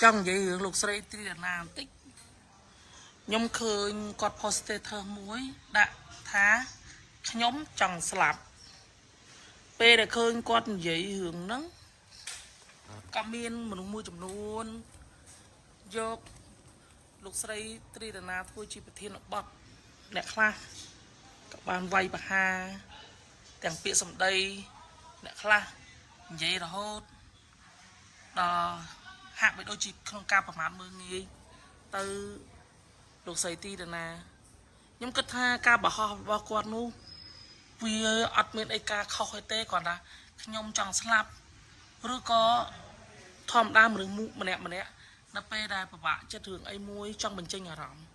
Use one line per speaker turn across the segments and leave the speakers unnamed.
ចង់និយាយរឿងលោកស្រីទ្រីដាណាបន្តិចខ្ញុំឃើញគាត់ post status មួយដាក់ថាខ្ញុំចង់ស្លាប់ពេលដែលឃើញគាត់និយាយរឿងហ្នឹងក៏មានមនុស្សមួយចំនួនយកលោកស្រីទ្រីដាណាធ្វើជាប្រធានបទអ្នកខ្លះក៏បានវាយប្រហារទាំងពាក្យសម្ដីអ្នកខ្លះនិយាយរហូតដល់ហាក់បីដូចជាក្នុងការប្រមាថមើលងាយទៅលោកស្រីទីដាណាខ្ញុំគិតថាការបរហោះរបស់គាត់នោះវាអត់មានអីការខុសទេគ្រាន់តែខ្ញុំចង់ស្លាប់ឬក៏ធម្មតាមនុស្សមុខម្នាក់ម្នាក់នៅពេលដែលពិបាកចិត្តរឿងអីមួយចង់បញ្ចេញអារម្មណ៍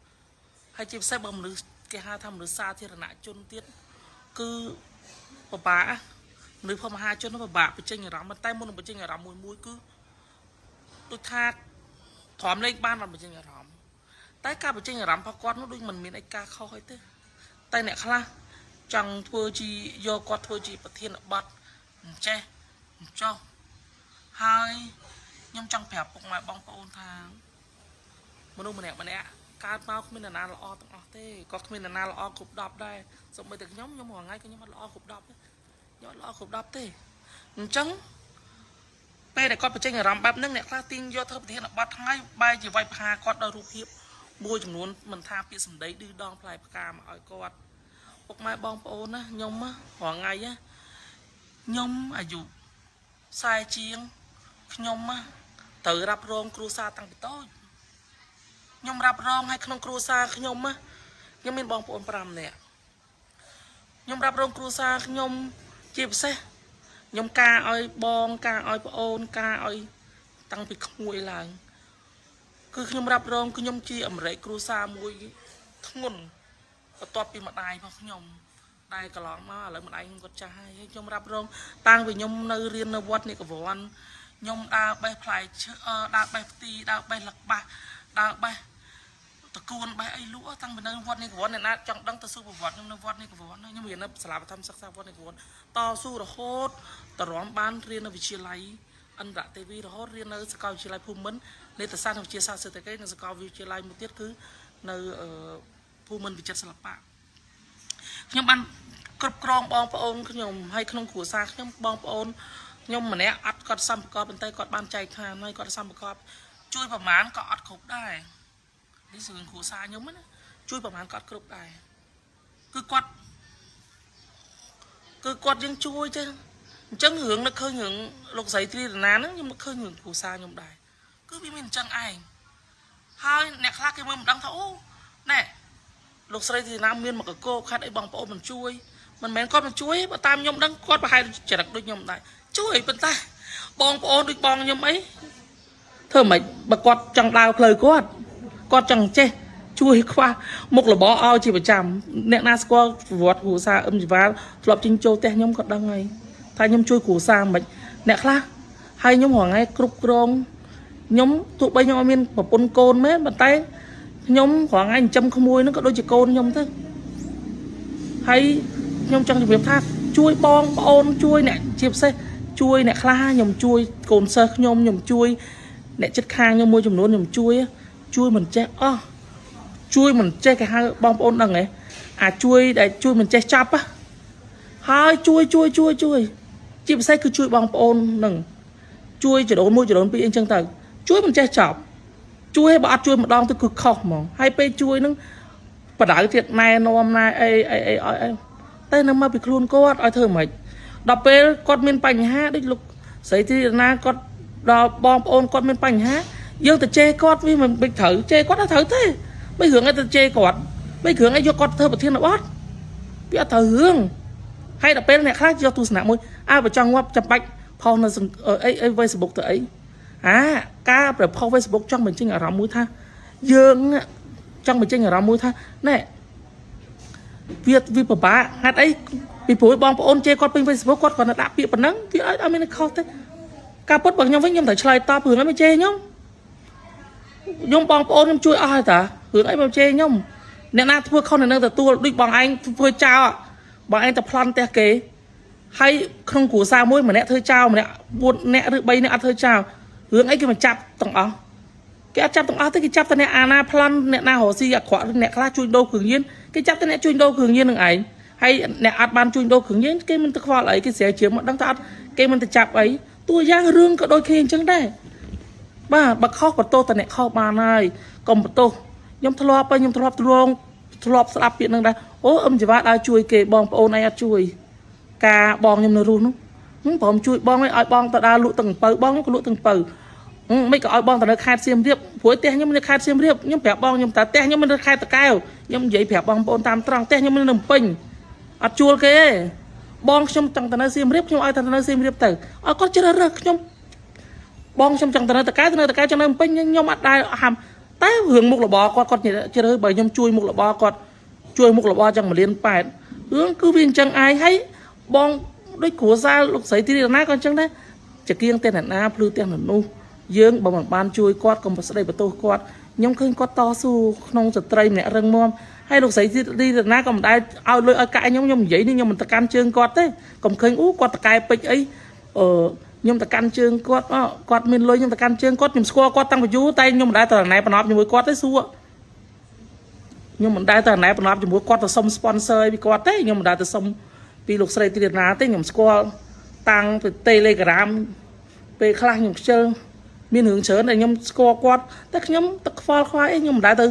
ហើយជាពិសេសបើមនុស្សគេហៅថាមនុស្សសាធារណជនទៀតគឺពិបាកមនុស្សភមហាជននោះពិបាកបញ្ចេញអារម្មណ៍ប៉ុន្តែមុននឹងបញ្ចេញអារម្មណ៍មួយមួយគឺដូចថាទ្រាំលេងបានបានបញ្ចេញអារម្មណ៍តែការបញ្ចេញអារម្មណ៍របស់គាត់នោះដូចមិនមានអីការខុសអីទេតែអ្នកខ្លះចង់ធ្វើជាយកគាត់ធ្វើជាប្រធានបទអញ្ចេះអញ្ចោះហើយខ្ញុំចង់ប្រាប់ពុកម៉ែបងប្អូនថាមនុស្សម្នាក់ម្នាក់កើតមកគ្មាននរណាល្អទាំងអស់ទេក៏គ្មាននរណាល្អគ្រប់10ដែរសូម្បីតែខ្ញុំខ្ញុំរាល់ថ្ងៃក៏ខ្ញុំអត់ល្អគ្រប់10ដែរខ្ញុំអត់ល្អគ្រប់10ទេអញ្ចឹងពេលដែលគាត់បញ្ចេញអារម្មណ៍បែបហ្នឹងអ្នកខ្លះទាញយកធ្វើប្រធានបទថ្ងៃបែរជាវាយប្រហារគាត់ដោយរូបភាពមួយចំនួនមិនថាពាក្យសម្ដីឌឺដងផ្លែផ្កាមកឲ្យគាត់ពុកម៉ែបងប្អូនណាខ្ញុំរាល់ថ្ងៃណាខ្ញុំអាយុ40ជាងខ្ញុំត្រូវរ៉ាប់រងគ្រួសារតាំងពីតូចខ្ញុំរ៉ាប់រងឲ្យក្នុងគ្រួសារខ្ញុំណាខ្ញុំមានបងប្អូន5នាក់ខ្ញុំរ៉ាប់រងគ្រួសារខ្ញុំជាពិសេសខ្ញុំការឲ្យបងការឲ្យប្អូនការឲ្យតាំងពីក្មួយឡើងគឺខ្ញុំរ៉ាប់រងខ្ញុំជាអមេរិកគ្រួសារមួយធ្ងន់បន្ទាប់ពីម្ដាយរបស់ខ្ញុំដែលកន្លងមកឥឡូវម្ដាយខ្ញុំគាត់ចាស់ហើយខ្ញុំរ៉ាប់រងតាំងពីខ្ញុំនៅរៀននៅវត្តនិកវ័នខ្ញុំដើរបេះផ្លែឈើដើរបេះផ្ទីដើរបេះលក្បាស់ដើរបេះតកួនបេះអីលក់តាំងពីនៅវត្តនិកវ័នអ្នកណាចង់ដឹងទៅសួរប្រវត្តិខ្ញុំនៅវត្តនិកវ័នខ្ញុំរៀននៅសាលាបឋមសិក្សាវត្តនិកវ័នតស៊ូរហូតតរំបានរៀននៅវិទ្យាល័យអន្តរទេវីរហូតរៀននៅសាកលវិទ្យាល័យភូមិន្ទនេតសាស្ត្រនិងវិទ្យាសាស្ត្រសេដ្ឋកិច្ចនិងសាកលវិទ្យាល័យមួយទៀតគឺនៅភូមិន្ទវិចិត្រសិល្បៈខ្ញុំបានគ្រប់គ្រងបងប្អូនខ្ញុំហើយក្នុងគ្រួសារខ្ញុំបងប្អូនខ្ញុំម្នាក់អត់គាត់សម្បកប៉ុន្តែគាត់បានចែកឋានហើយគាត់សម្បកជួយប្រមាណក៏អត់គ្រប់ដែរនេះរឿងគ្រួសារខ្ញុំណាជួយប្រមាណក៏អត់គ្រប់ដែរគឺគាត់គឺគាត់យើងជួយទេអញ្ចឹងរឿងនឹកឃើញរឿងលោកស្រីទ្រីរណាហ្នឹងខ្ញុំនឹកឃើញរឿងគ្រួសារខ្ញុំដែរគឺវាមានអញ្ចឹងឯងហើយអ្នកខ្លះគេមើលមិនដឹងថាអូណែលោកស្រីទ្រីរណាមានមកកកខាត់អីបងប្អូនមិនជួយមិនមែនគាត់មិនជួយបើតាមខ្ញុំដឹងគាត់ប្រហែលចរិតដូចខ្ញុំដែរជួយប៉ុន្តែបងប្អូនដូចបងខ្ញុំអីធ្វើម៉េចបើគាត់ចង់ដើរផ្លូវគាត់គាត់ចង់ចេះជួយខ្វះមុខរបរឲ្យជាប្រចាំអ្នកណាស្គាល់ប្រវត្តិគ្រួសារអឹមជីវ៉ាធ្លាប់ចេញចូលផ្ទះខ្ញុំក៏ដឹងហើយថាខ្ញុំជួយគ្រួសារមិនអ្នកខ្លះហើយខ្ញុំរាល់ថ្ងៃគ្រប់គ្រងខ្ញុំទោះបីខ្ញុំអត់មានប្រពន្ធកូនមែនប៉ុន្តែខ្ញុំរាល់ថ្ងៃចិញ្ចឹមក្មួយហ្នឹងក៏ដូចជាកូនខ្ញុំទៅហើយខ្ញុំចង់ជម្រាបថាជួយបងប្អូនជួយអ្នកជាពិសេសជួយអ្នកខ្លះខ្ញុំជួយកូនសិស្សខ្ញុំខ្ញុំជួយអ្នកចិត្តខាងខ្ញុំមួយចំនួនខ្ញុំជួយជួយមិនចេះអស់ជួយមិនចេះគេហៅបងប្អូនដឹងហ៎អាជួយដែលជួយមិនចេះចាប់ហើយជួយជួយជួយជួយជាពិសេសគឺជួយបងប្អូននឹងជួយចដូនមួយចដូនពីរអីចឹងទៅជួយមិនចេះចាប់ជួយឲ្យបើអត់ជួយម្ដងទៅគឺខុសហ្មងហើយពេលជួយនឹងបដៅទៀតណែនាំណែអីអីអីឲ្យអីតែនឹងមកពីខ្លួនគាត់ឲ្យធ្វើមិនដល់ពេលគាត់មានបញ្ហាដូចលោកស្រីទីណាគាត់ដល់បងប្អូនគាត់មានបញ្ហាយើងទៅជេរគាត់វាមិនត្រូវជេរគាត់អត់ត្រូវទេមិនរឿងអីទៅជេរគាត់មិនរឿងអីយកគាត់ធ្វើប្រធានបទវាអត់ត្រូវរឿងហើយដល់ពេលអ្នកខ្លះយកទស្សនៈមួយអើបើចង់ងាប់ចាំបាច់ផុសនៅអីអី Facebook ទៅអីអាការប្រផុស Facebook ចង់បញ្ចេញអារម្មណ៍មួយថាយើងចង់បញ្ចេញអារម្មណ៍មួយថាណែវាវាពិបាកហេតុអីពីព្រោះបងប្អូនជេរគាត់ពេញ Facebook គាត់គ្រាន់តែដាក់ពាក្យប៉ុណ្ណឹងវាអត់មានខុសទេការពិតបើខ្ញុំវិញខ្ញុំត្រូវឆ្លើយតបរឿងអីមិនជេរខ្ញុំខ្ញុំបងប្អូនខ្ញុំជួយអស់ហើយតារឿងអីមកជេរខ្ញុំអ្នកណាធ្វើខុសនៅនឹងទទួលដូចបងឯងធ្វើចោលបងឯងទៅប្លន់ផ្ទះគេហើយក្នុងគ្រួសារមួយម្នាក់ធ្វើចោលម្នាក់4នាក់ឬ3នាក់អត់ធ្វើចោលរឿងអីគេមកចាប់ទាំងអស់ គេអត់ចាប់ទាំងអស់ទេគេចាប់តែអ្នកអាណាប្លន់អ្នកណារកស៊ីអាក្រក់អ្នកខ្លះជួញដូរគ្រឿងញៀនគេចាប់តែអ្នកជួញដូរគ្រឿងញៀននឹងឯងហើយអ្នកអត់បានជួញដូរគ្រឿងញៀនគេមិនទៅខ្វល់អីគេស្រាវជ្រាវមកដឹងថាអត់គេមិនទៅចាប់អីតួយ៉ាងរឿងក៏ដូចគ្នាអញ្ចឹងដែរបាទបើខុសបន្ទោសតែអ្នកខុសបានហើយកុំបន្ទោសខ្ញុំធ្លាប់ខ្ញុំធ្លាប់ទ្រងធ្លាប់ស្ដាប់ពាក្យនឹងដែរអូអឹមជីវ៉ាដើរជួយគេបងប្អូនឯងអត់ជួយការបងខ្ញុំនៅរស់នោះព្រមជួយបងឲ្យបងទៅដើរលក់ទឹកអំពៅបងក៏លក់ទឹកអំពៅមិនក៏ឲ្យបងទៅនៅខេត្តសៀមរាបព្រោះផ្ទះខ្ញុំនៅខេត្តសៀមរាបខ្ញុំប្រាប់បងខ្ញុំថាផ្ទះខ្ញុំនៅខេត្តតាកែវខ្ញុំនិយាយប្រាប់បងប្អូនតាមត្រង់ផ្ទះខ្ញុំនៅភ្នំពេញអត់ជួលគេទេបងខ្ញុំចង់ទៅនៅសៀមរាបខ្ញុំឲ្យទៅនៅសៀមរាបទៅឲ្យគាត់ជ្រើសរើសខ្ញុំបងខ្ញុំចង់ទៅនៅតាកែវទៅនៅតាកែវចង់នៅភ្នំពេញខ្ញុំអត់ដែលហាមតែរឿងមុខរបរគាត់គាត់ជ្រើសបើខ្ញុំជួយមុខរបរគាត់ជួយមុខរបរចង់1លាន8រឿងគឺវាអញ្ចឹងឯងហើយបងដូចគ្រួសារលោកស្រីទីរណាក៏អញ្ចឹងដែរចង្គៀងផ្ទះអ្នកណាភ្លឺផ្ទះនៅនោះយើងបើមិនបានជួយគាត់កុំស្ដីបន្ទោសគាត់ខ្ញុំឃើញគាត់តស៊ូក្នុងស្ត្រីម្នាក់រឹងមាំហើយលោកស្រីទីរណាក៏មិនដែលឲ្យលុយឲ្យកាក់ខ្ញុំខ្ញុំនិយាយនេះខ្ញុំមិនទៅកាន់ជើងគាត់ទេកុំឃើញអូគាត់តកែពេជ្រអីអឺខ្ញុំទៅកាន់ជើងគាត់គាត់មានលុយខ្ញុំទៅកាន់ជើងគាត់ខ្ញុំស្គាល់គាត់តាំងពីយូរតែខ្ញុំមិនដែលទៅណែប្រណប់ជាមួយគាត់ទេសួរខ្ញុំមិនដែលទៅណែប្រណប់ជាមួយគាត់ទៅសុំ sponsor ពីគាត់ទេខ្ញុំមិនដែលទៅសុំពីលោកស្រីទីរណាទេខ្ញុំស្គាល់តាំងពី Telegram ពេលខ្លះខ្ញុំខ្ជិលមានរឿងច្រើនដែលខ្ញុំស្គាល់គាត់តែខ្ញុំទឹកខ្វល់ខ្វាយអីខ្ញុំមិនដែលទៅ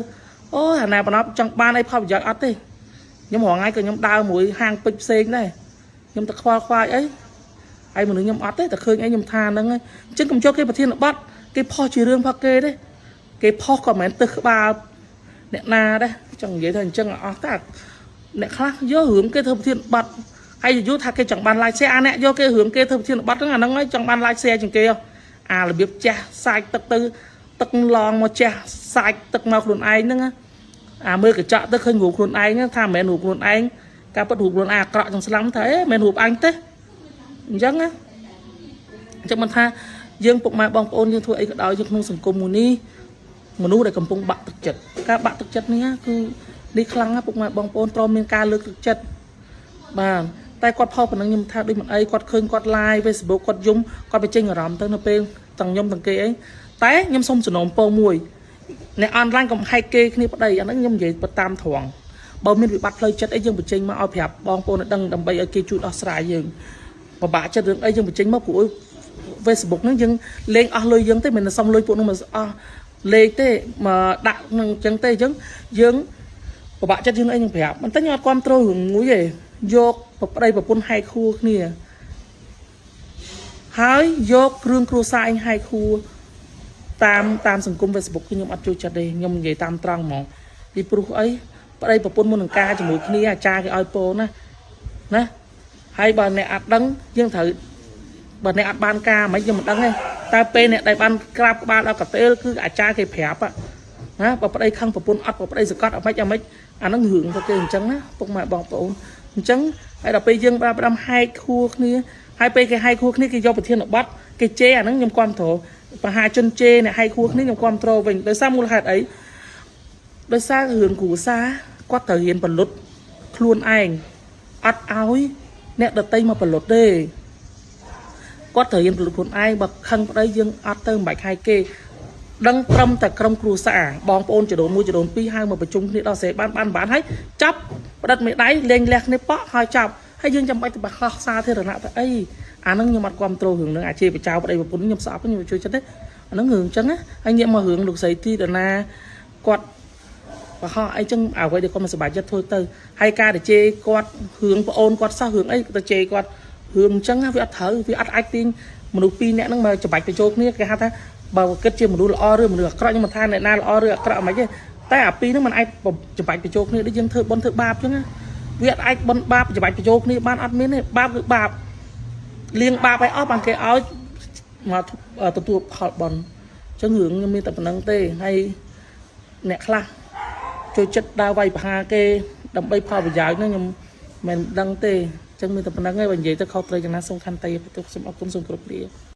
អូអាណាប្រណប់ចង់បានអីផលប្រយោជន៍អត់ទេខ្ញុំរងថ្ងៃក៏ខ្ញុំដើរមួយហាងពេជ្រផ្សេងដែរខ្ញុំទឹកខ្វល់ខ្វាយអីហើយមនុស្សខ្ញុំអត់ទេតែឃើញអីខ្ញុំថាហ្នឹងហើយអញ្ចឹងកុំយកគេប្រធានបတ်គេផុសជារឿងផុសគេទេគេផុសក៏មិនមែនទឹះក្បាលអ្នកណាដែរចង់និយាយថាអញ្ចឹងអស់តាអ្នកខ្លះយករឿងគេធ្វើប្រធានបတ်ហើយយូរថាគេចង់បាន like share អាអ្នកយកគេរឿងគេធ្វើប្រធានបတ်ហ្នឹងអាហ្នឹងហើយចង់បាន like share ជាងគេអារបៀបចាស់សាច់ទឹកទៅទឹកឡងមកចាស់សាច់ទឹកមកខ្លួនឯងហ្នឹងអាមើលកញ្ចក់ទៅឃើញរូបខ្លួនឯងថាមិនមែនរូបខ្លួនឯងការពិតរូបខ្លួនឯងអាក្រក់ចង់ស្លាំថាអេមិនមែនរូបអញទេអញ្ចឹងណាអញ្ចឹងមិនថាយើងពុកម៉ែបងប្អូនយើងធ្វើអីក៏ដោយយើងក្នុងសង្គមមួយនេះមនុស្សដែលកំពុងបាក់ទឹកចិត្តការបាក់ទឹកចិត្តនេះគឺនេះខ្លាំងណាស់ពុកម៉ែបងប្អូនត្រូវមានការលើកទឹកចិត្តបាទតែគាត់ផុសប៉ុណ្ណឹងខ្ញុំថាដូចមិនអីគាត់ឃើញគាត់ live Facebook គាត់យំគាត់បញ្ចេញអារម្មណ៍ទៅនៅពេលទាំងខ្ញុំទាំងគេអីតែខ្ញុំសូមសំណូមពរមួយអ្នកអនឡាញកុំហែកគេគ្នាប្តីអាហ្នឹងខ្ញុំនិយាយទៅតាមត្រង់បើមានវិបត្តិផ្លូវចិត្តអីយើងបញ្ចេញមកឲ្យប្រាប់បងប្អូនឲ្យដឹងដើម្បីឲ្យគេជួយដោះស្រាយយើងពិបាកចិត្តរឿងអីយើងបញ្ចេញមកព្រោះ Facebook ហ្នឹងយើងលេងអស់លុយយើងទេមិនសុំលុយពួកហ្នឹងមកអស់លេខទេមកដាក់នឹងអញ្ចឹងទេអញ្ចឹងយើងពិបាកចិត្តយើងអីយើងប្រាប់មិនតែខ្ញុំអត់គ្រប់ត្រូលរឿងមួយទេយកប្តីប្រពន្ធហែកខួរគ្នាហើយយកគ្រឿងគ្រួសារអញហែកខួរតាមតាមសង្គម Facebook គឺខ្ញុំអត់ចូលចិត្តទេខ្ញុំនិយាយតាមត្រង់ហ្មងពីព្រោះអីប្តីប្រពន្ធមុននឹងការជាមួយគ្នាអាចារ្យគេឲ្យពោណាណាហើយបើអ្នកអត់ដឹងយើងត្រូវបើអ្នកអត់បានការមិនខ្ញុំមិនដឹងទេតែពេលអ្នកដែលបានក្រាបក្បាលដល់កតេលគឺអាចារ្យគេប្រាប់ណាបើប្តីខឹងប្រពន្ធអត់បើប្តីសកត់អត់ម៉េចអាម៉េចអាហ្នឹងរឿងទៅគេអញ្ចឹងណាពុកម៉ែបងប្អូនអញ្ចឹងហើយដល់ពេលយើងប្រាផ្ដាំហែកខួរគ្នាហើយពេលគេហែកខួរគ្នាគេយកប្រធានបទគេជេរអាហ្នឹងខ្ញុំគ្រប់គ្រងបហាជនជេរអ្នកហែកខួរគ្នាខ្ញុំគ្រប់គ្រងវិញដោយសារមូលហេតុអីដោយសាររឿងគ្រួសារគាត់ត្រូវរៀនបលុតខ្លួនឯងអត់ឲ្យអ្នកដតីមកបលុតទេគាត់ត្រូវរៀនផលិតខ្លួនឯងបើខឹងប្តីយើងអត់ទៅមិនបាច់ហែកគេដឹងត្រឹមតែក្រុមគ្រួសារបងប្អូនចដូនមួយចដូនពីរហៅមកប្រជុំគ្នាដល់ស្រេបានបានបានហើយចាប់ផ្ដិតមេដៃលេងលះគ្នាប៉ក់ហើយចាប់ហើយយើងចាំបាច់ទៅបរោះសាធារណៈទៅអីអាហ្នឹងខ្ញុំអត់គ្រប់ត្រូលរឿងហ្នឹងអាជាបចៅប្តីប្រពន្ធខ្ញុំស្អប់ខ្ញុំជួយចិត្តទេអាហ្នឹងរឿងអញ្ចឹងណាហើយងាកមករឿងលោកស្រីទីតាណាគាត់បរោះអីចឹងអ្វីដែលគាត់មិនសប្បាយចិត្តធ្វើទៅហើយការទៅជេរគាត់រឿងប្អូនគាត់សោះរឿងអីទៅជេរគាត់រឿងអញ្ចឹងវាអត់ត្រូវវាអត់អាចទាញមនុស្សពីរនាក់ហ្នឹងមកច្បាច់ទៅចូលគ្នាគេហៅថាបើគិតជាមនុស្សល្អឬមនុស្សអាក្រក់ខ្ញុំមិនថាអ្នកណាល្អឬអាក្រក់មិនទេតែអាពីរហ្នឹងมันអាចច្បាច់បញ្ចូលគ្នាដូចយើងធ្វើបុណ្យធ្វើបាបអញ្ចឹងណាវាអត់អាចបុណ្យបាបច្បាច់បញ្ចូលគ្នាបានអត់មានទេបាបគឺបាបលៀងបាបឲ្យអស់បានគេឲ្យមកទទួលផលបុណ្យអញ្ចឹងរឿងខ្ញុំមានតែប៉ុណ្្នឹងទេហើយអ្នកខ្លះចូលចិត្តដើរវាយប្រហារគេដើម្បីផលប្រយោជន៍ហ្នឹងខ្ញុំមិនដឹងទេអញ្ចឹងមានតែប៉ុណ្្នឹងឯងបើនិយាយទៅខុសត្រូវយ៉ាងណាសូមខន្តីបន្ទោសសូមអរគុណសូមគោរពលា។